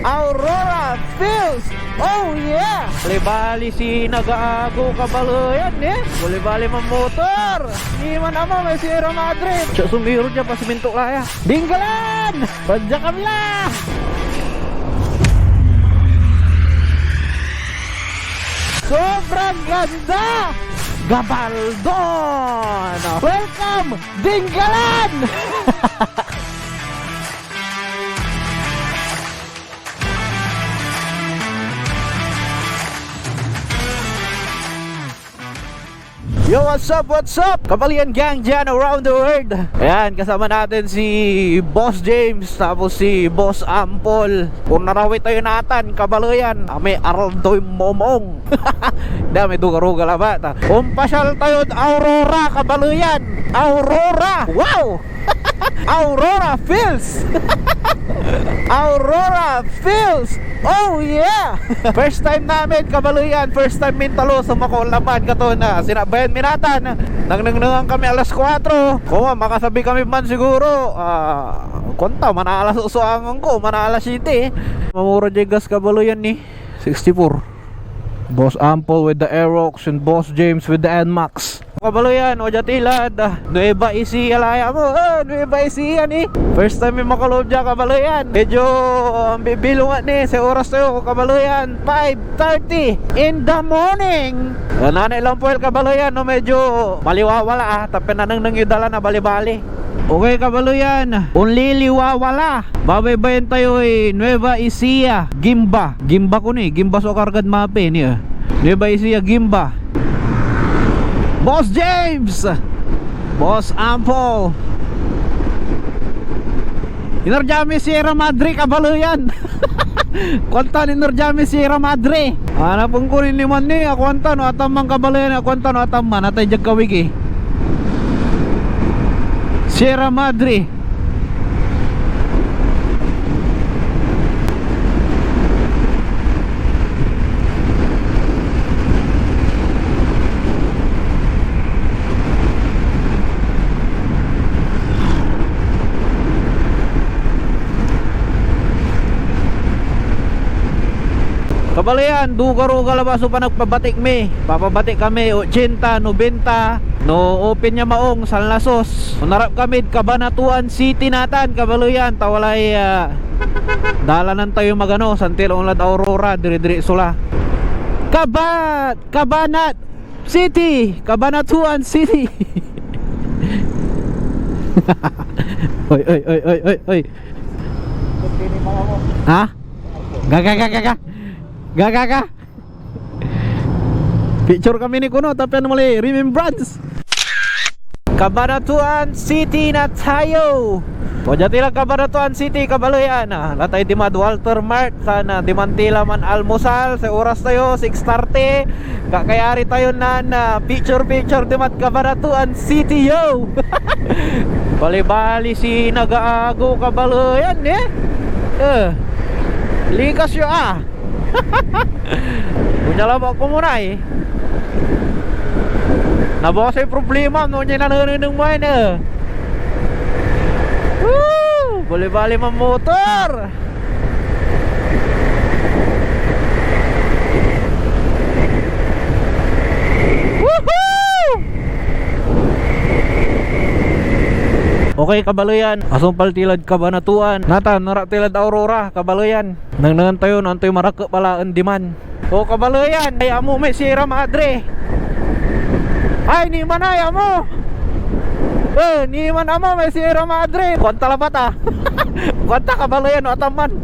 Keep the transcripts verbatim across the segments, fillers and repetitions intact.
Aurora Fields! Oh yeah! Bali-bali si nagaago kabaleyan, eh! Bali-bali mamotor! Niman ama may Sierra Madre! Siya sumiro dyan, pasiminto la ya! Dinggalan! Badya kami la! Sobrang ganda! Gabaldon! Welcome, Dinggalan! Yo, what's up, what's up? Kabaleyan Gang dyan around the world. Ayan, kasama natin si Boss James, tapos si Boss Ampol. Kung narawit tayo natan, kabaleyan, ah, may aral doy momong. Da, may dugaruga labat, ah. Kung pasyal tayod Aurora, kabaleyan. Aurora! Wow! Aurora Fields! Aurora Fields! Oh yeah! First time namin, kabaleyan. First time min talo sa Macollaban. Kato na, sinabayan mi natan. Nangnengnengan kami alas kuwatro. Koma, makasabi kami man siguro. Ah, kuanta, manaalas oso angan ko, manaalas siyete. Mamura diay gas, kabaleyan, ni sixty-four. Boss Ample with the Aerox and Boss James with the Nmax. Kabaleyan, o dia tilad, ah, Nueva Ecija la ya mo. Ah, Nueva Ecija ni. First time mi makaloob dia, kabaleyan. Medyo, ah, bibilongan ni, say oras tayo, kabaleyan, five thirty in the morning. Ah, nanay lang po, kabaleyan, no, medyo maliwawa la, ah, ta pinanengneng yo da la na bali-bali. Okay, kabaleyan, onliliwawa la. Babaybayan tayoy Nueva Ecija, Gimba. Gimba ko ni, Gimba so kargad mape ni, eh. Nueva Ecija, Gimba. Boss James! Boss Ample! Inerdia mi Sierra Madre, kabaleyan. Kuanta, inerdia mi Sierra Madre. Anapen ko nin liman ni, akuanta no atamman, kabaleyan, akuanta no atamman, atay diag kawigi. Sierra Madre. Kabaleyan, dugaruga labat so panagpabatik mi. Papabatik kami, ochenta, nobenta. No open ya maong, sanlasus. No narap kamid Cabanatuan City natan, kabaleyan, ta walay, ah, dalanan tayo magano, santi la onlad Aurora, dire-diretso la. Kabat! Cabanat City! Cabanatuan City! Oy, oy, oy, oy, oy, oy. Ha? Ga, ga, ga, ga, ga. Ga, ga, ga. Picture kami ni kuno, tapian mo lay remembrance. Cabanatuan City na tayo. O, dia ti la Cabanatuan City, kabaleyan. Ah, latay dimad Walter Mart, sana diman ti la man almusal, say oras tayo, six thirty. Kakayari tayo nan, ah, picture-picture dimad Cabanatuan City, yo! Bali-bali si nagaago, kabaleyan, eh. Eh, likas yo, ah. Onia labat ko muna, eh. Nabawas ay problema no, onia nanenengneng mo yan, eh. Woo! Bali-bali mamotor! Woohoo! Okay, kabaleyan. Asumpal ti lad Cabanatuan. Natan, narap ti lad Aurora, kabaleyan. Nengnengen tayo no antoy marakep a laen diman. O, kabaleyan, ay amo may Sierra Madre. Ay, niman ay amo. Eh, niman amo may Sierra Madre. Kuanta labat, ah. Kuanta, kabaleyan, no ataman.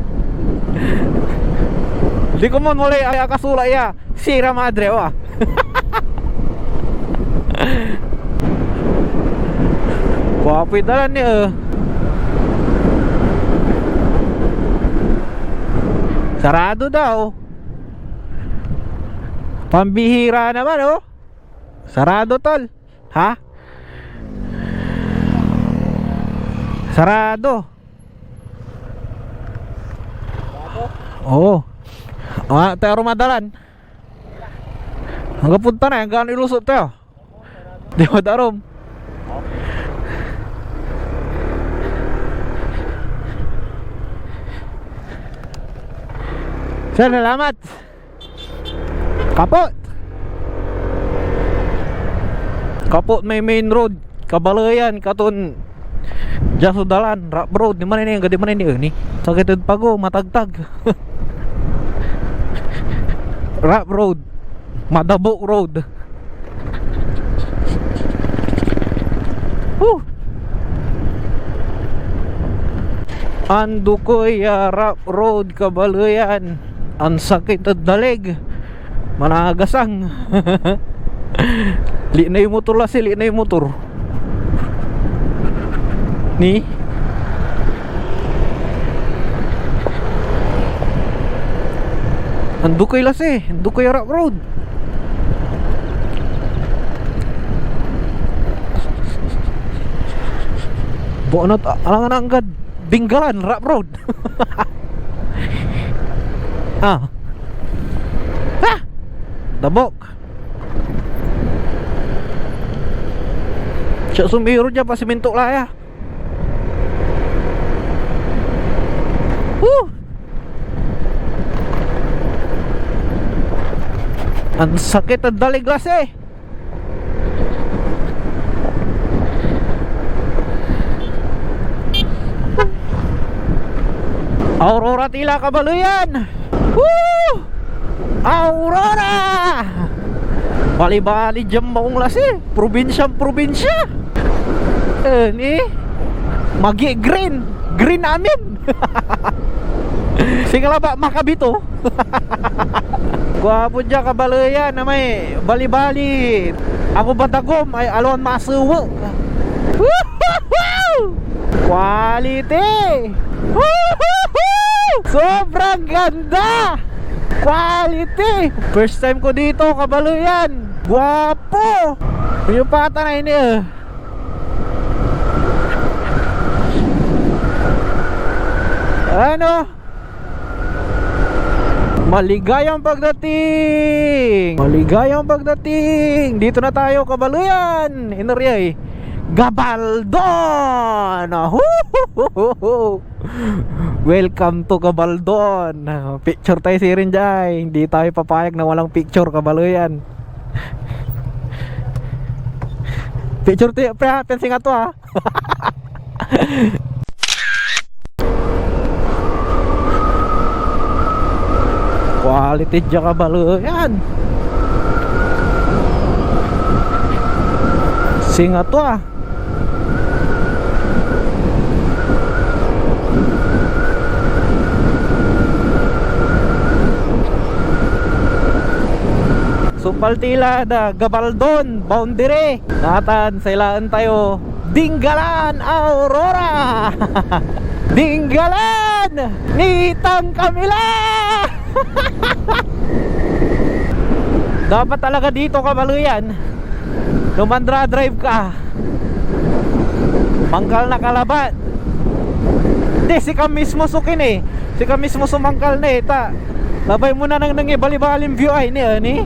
Di komon walay ay akasula ya. Sierra Madre, oh, ah. Gwapoy dalan ni, eh. Sarado daw. Pambihira naman, oh. Sarado, tol. Ha? Sarado. Oo. Ah, tayo arum a dalan. Anggapo ta na, anggan ilusot tayo. Di mo darum. Salamat. Kapot. Kapot may main road. Kabaleyan, katon dia so dalan, rough road, di man ini, di man ini, eh, ni. Sakit ed pago, matagtag. Rough road, madabok road. Woo! Andukey ya rough road, kabaleyan. Ansakit ed dalig. Managasang. Linay motor la si, linay motor. Ni? Andukey la si, andukey ya rough road. Bono ta, alangan anggad Dinggalan, rough road. Ah. Ah! Dabok. Siya sumiro dia, pasiminto la ya. Woo! Ansakit ed dalig la si. Aurora ti la, kabaleyan. Woo! Aurora! Balibali dia maong la si, probinsian probinsia. Eh, ni? Magi green. Green amin. Singa labat makabito. Guapo dia, kabaleyan, amay balibali. Ako batagom ay alon masewe. Woohoo! Quality! Woohoo! Sobrang ganda! Quality! First time ko dito, kabaleyan. Guapo! Yung pata na ini, eh. Ano? Maligayang pagdating! Maligayang pagdating! Dito na tayo, kabaleyan! Ineryay Gabaldon! Huhuhuhu! Welcome to Gabaldon! Picture tayo sirin, jay. Hindi tayo papayag na walang picture, kabaleyan. Picture tayo, pre, ha? Fencing ato, ha? Quality dia, kabaleyan. Singa to, ah. So, paltila da Gabaldon boundary. Natan, sailaen tayo. Dinggalan Aurora! Dinggalan! Nitang kami la! Dapat talaga dito, kabaleyan. No mandra-drive ka, mangkal na ka labat. Di, sika mismo so kin eh. Sika mismo so mangkal na eh. Ta, labay mo na nang, nang ibalibalin view ay ni, ani?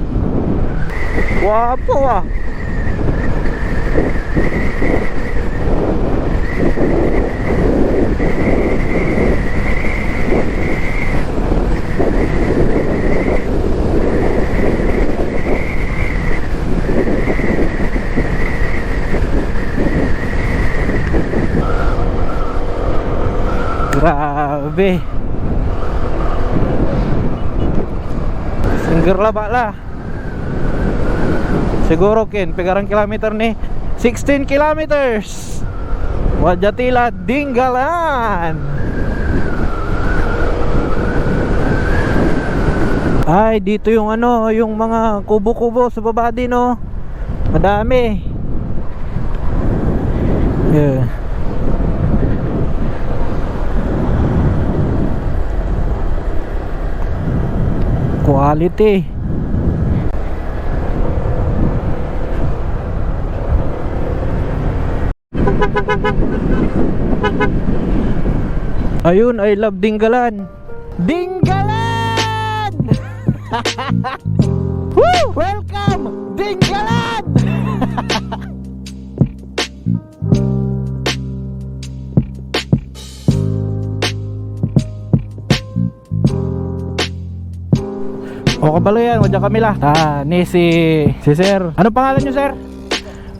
Guapo, ah. Grabe. Singger la bala. Siguro ken, pigaran kilometer ni? Sixteen kilometers. Wadya ti la Dinggalan. Ay, dito yung ano, yung mga kubo-kubo sa baba din, oh. Madami. Yeah. Quality. Ayun, I love Dinggalan. Dinggalan! Woo! Welcome, Dinggalan! O, kabaleyan, wadya kami la. Ah, ni si, si Sir. Ano pangalan nyo, Sir?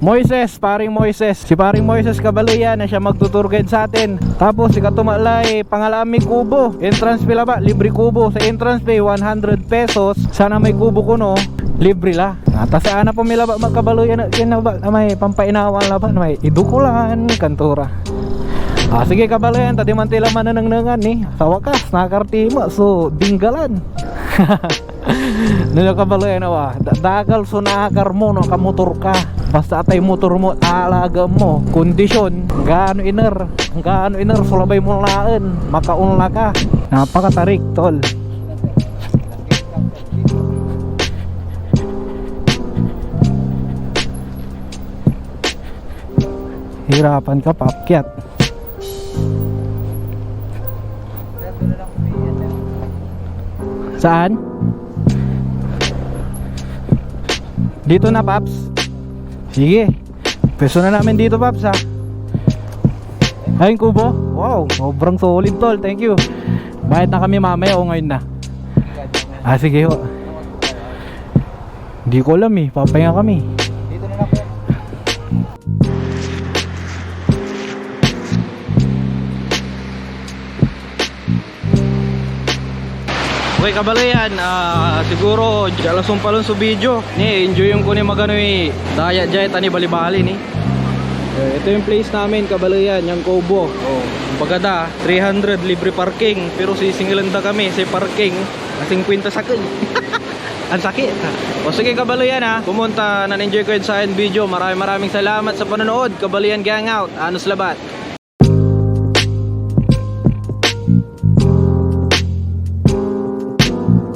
Moises, paring Moises. Si paring Moises, kabaleyan, na siya magtutur guide sa atin. Tapos, si Katumalay, pangalaan mi kubo. Entrance fee labat, libre kubo. Sa entrance fee, one hundred pesos. Sana may kubo kuno, libre la. Natasaan na po mi labat, magkabaleyan, na, yan labat, na may pampainawa labat, na may idukulan, kantora. Ah, sige, kabaleyan, ta diman ti la manenengnengan ni. Sa wakas, nakartima so dinggalan. No, kabaleyan, awa, da-, dakel so naakar mo no akamotor ka. Basta atay motor mo, alaga mo. Kondisyon, gaano iner, gaano iner so labay mo laen, makaonla ka. Napakatarik, tol. Hirapan ka paakyat. Saan? Dito na, Paps? Sige. Pwesto na namin dito, Paps, ha? Ayun, kubo. Wow, sobrang solid, tol. Thank you. Bayad na kami mamaya o ngayon na? Ah, sige ho. Di ko alam eh. Papahinga kami. Dito na lang po. Okay, kabaleyan, ah, siguro, dyan lang sumpalon so video. Ni, enjoy yung kunin magano'y dayat dyan, tani balibali ni. Eh, ito yung place namin, kabaleyan, yung Kubo. Oh, bagada, three hundred, libre parking. Pero sisingilan da kami sa parking, na fifty sakey. Ang sakit. O sige, kabaleyan, ha. Pumunta, nan-enjoy ko yun sa video. Maraming, maraming salamat sa panonood. Kabaleyan Gang out. Anos labat.